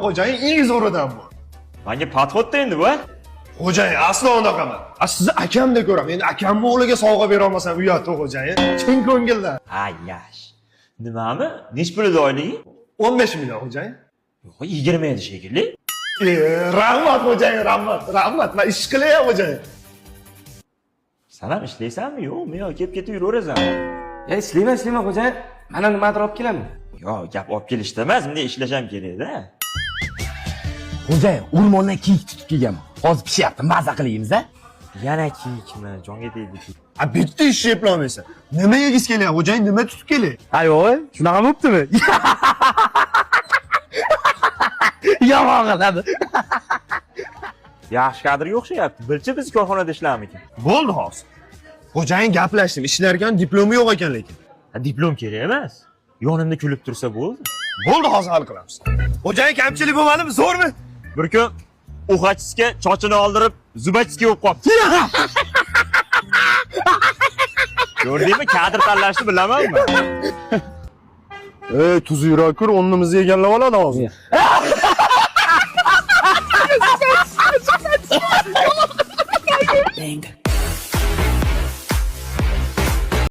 Xo'jayin eng zo'ridan bu. Manga podxodda endi bu. Xo'jayin aslo unaqa emas. A sizni akamdek ko'raman. Endi akamni o'g'liga sovg'a bera olmasam uyat xo'jayin. Chin ko'ngildan. Ha, yaxshi. Nimami? Nech pul edi oyligi? 15 million xo'jayin. Yo'q, 20 edi shekilli. E, rahmat xo'jayin, rahmat. Rahmat. Men ish qilay xo'jayin. San ham ishlaysanmi, yo'qmi? Yo, kelib ketib yuraverasanmi? Ya ishlayman, ishlayman xo'jayin. Mana nimadir olib kelaman. Yo, gap olib kelishda emas, bunday ishlash ham kerak-da. Xo'jayin, o'rmondan kiyik tutib kelganman. Hozir pishyapti, maza qilib yeymiz a? Yana kiyikmi? Jonga tegdi. A bitta ish eplolmaysan. Nima yegisi kelyapti xo'jayin, nima tutib kelay? Ha yo'q, shunaqa bo'ptimi? Yomon qiladi. Yaxshi kadrga o'xshayapti. Bilchi biz korxonada ishlarmikin? Bo'ldi hozir. Xo'jayin gaplashdim. Ishlar ekan, diplomi yo'q ekan lekin. Ha, diplom kerak emas. Yonimda kulib tursa bo'ldi. Bo'ldi hozir hal qilamiz. Xo'jayin kamchilik bo'lmadimi? Zo'rmi? Bir kun uxachisiga chochini oldirib, zubachisiga bo'lib qolibdi. Ko'rdingmi? Kadr tanlashni bilamanmi? Ey, tuzukroq ko'r, o'rnimizni egallab oladi hozir. Bang.